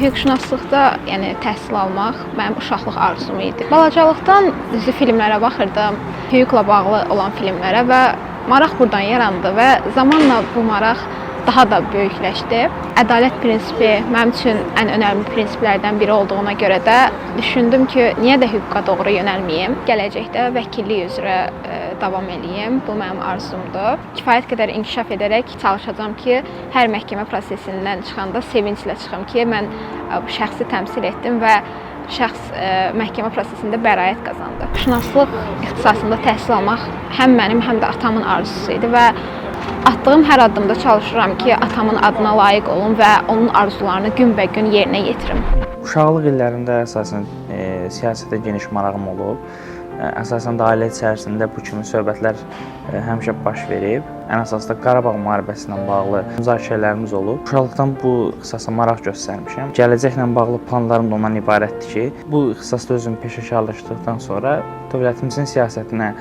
Hüquqşünaslıqda, yəni təhsil almaq mənim uşaqlıq arzum idi. Balacalıqdan düzü filmlərə baxırdım, hüquqla bağlı olan filmlərə və maraq burdan yarandı və zamanla bu maraq daha da böyükləşdi. Ədalət prinsipi mənim üçün ən önəmli prinsiplərdən biri olduğuna görə də düşündüm ki, niyə də hüquqa doğru yönəlməyim? Gələcəkdə vəkillik üzrə davam eləyim. Bu mənim arzumdur. Kifayət qədər inkişaf edərək çalışacağam ki, hər məhkəmə prosesindən çıxanda sevinclə çıxım ki, mən bu şəxsi təmsil etdim və şəxs məhkəmə prosesində bəraət qazandı. Hüquqşünaslıq ixtisasında təhsil almaq həm mənim, həm də atamın arzusu idi və atdığım hər addımda çalışıram ki, atamın adına layiq olum və onun arzularını günbəgün yerinə yetirim. Uşaqlıq illərində əsasən siyasətə geniş marağım olub. Əsasən də ailə içərisində bu kimi söhbətlər həmişə baş verib. Ən əsası da Qarabağ müharibəsi ilə bağlı müzakirələrimiz olub. Uşaqlıqdan bu ixtisasa maraq göstərmişəm. Gələcəklə bağlı planlarım da ondan ibarətdir ki, bu ixtisasda özümü peşəkarlaşdıqdan sonra dövlətimizin siyasətinə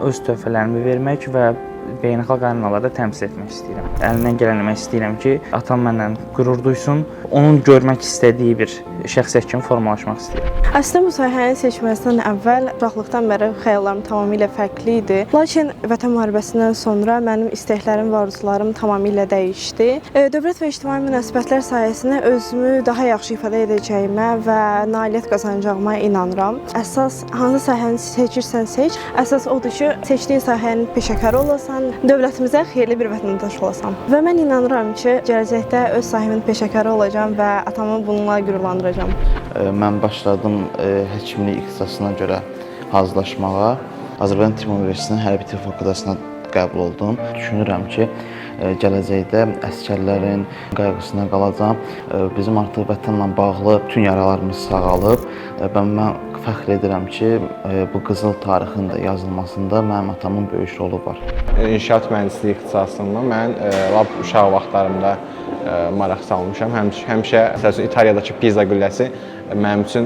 öz töhfələrimi vermək və beynəlxalq arenalarda təmsil etmək istəyirəm. Əlimdən gələn eləmək istəyirəm ki, atam mənlə qürur duysun, onun görmək istədiyi bir şəxsiyyət kimi formalaşmaq istəyirəm. Əslində bu sahəni seçməzdən əvvəl uşaqlıqdan bəri xəyallarım tamamilə fərqli idi. Lakin Vətən müharibəsindən sonra mənim istəklərim və arzularım tamamilə dəyişdi. Dövlət və ictimai münasibətlər sayəsində özümü daha yaxşı ifadə edəcəyimə və nailiyyət qazanacağıma inanıram. Əsas hansı sahəni seçirsən seç, əsas odur ki, seçdiyin sahənin peşəkarı olasan, dövlətimizə xeyirli bir vətəndaş olasan. Və mən inanıram ki, gələcəkdə öz sahəmin peşəkarı olacağam və atamı bununla qürurlandıracağam. Mən başladım həkimlik ixtisasına görə hazırlaşmağa. Azərbaycan Tibb Universitetinin Hərbi Tibb fakültəsinə qəbul oldum. Düşünürəm ki, gələcəkdə əsgərlərin qayğısına qalacağam. Bizim artıq vətənlə bağlı bütün yaralarımız sağalıb və mən fəxr edirəm ki, bu qızıl tarixin də yazılmasında mənim atamın böyük rolu var. İnşaat mühəndisliyi ixtisasından mən lap uşaq vaxtlarımda maraq salmışam. Həmişə məsəl üçün İtaliyadakı Pisa qülləsi mənim üçün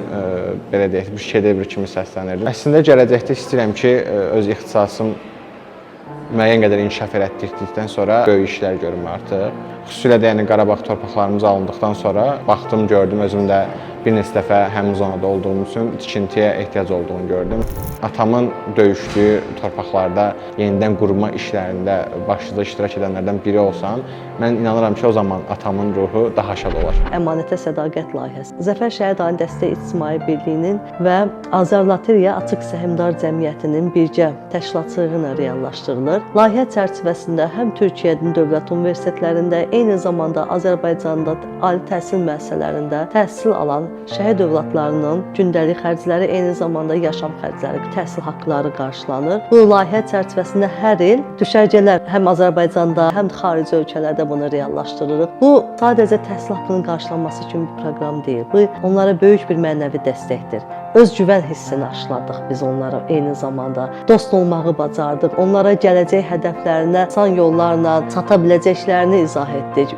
belə deyək, bir şedevr kimi səslənirdi. Əslində gələcəkdə istəyirəm ki, öz ixtisasım müəyyən qədər inkişaf elətdirdikdən sonra böyük işlər görüm artıq. Xüsusilə də yəni Qarabağ torpaqlarımız alındıqdan sonra baxdım, gördüm özüm də bir neçə dəfə həmin zonada olduğum üçün tikintiyə ehtiyac olduğunu gördüm. Atamın döyüşdüyü torpaqlarda yenidən qurma işlərində başlıca iştirak edənlərdən biri olsam, mən inanıram ki, o zaman atamın ruhu daha şad olar. Əmanətə Sədaqət layihəsi. Zəfər Şəhid Ali Dəstək İctimai Birliyinin və Azərlateriya Açıq Səhmdar Cəmiyyətinin birgə təşkilatçılığı ilə reallaşdırılır. Layihə çərçivəsində həm Türkiyənin dövlət universitetlərində, eyni zamanda Azərbaycanda ali təhsil müəssisələrində təhsil alan şəhid övladlarının gündəlik xərcləri, eyni zamanda yaşam xərcləri, təhsil haqqları qarşılanır. Bu layihə çərçivəsində hər il düşərgələr həm Azərbaycanda, həm də xarici ölkələrdə bunu reallaşdırırıq. Bu sadəcə təhsil haqqının qarşılanması üçün bir proqram deyil. Bu onlara böyük bir mənəvi dəstəkdir. Öz güvən hissini aşıladıq biz onlara eyni zamanda. Dost olmağı bacardıq. Onlara gələcək hədəflərinə asan yollarla çata biləcəklərini izah etdik.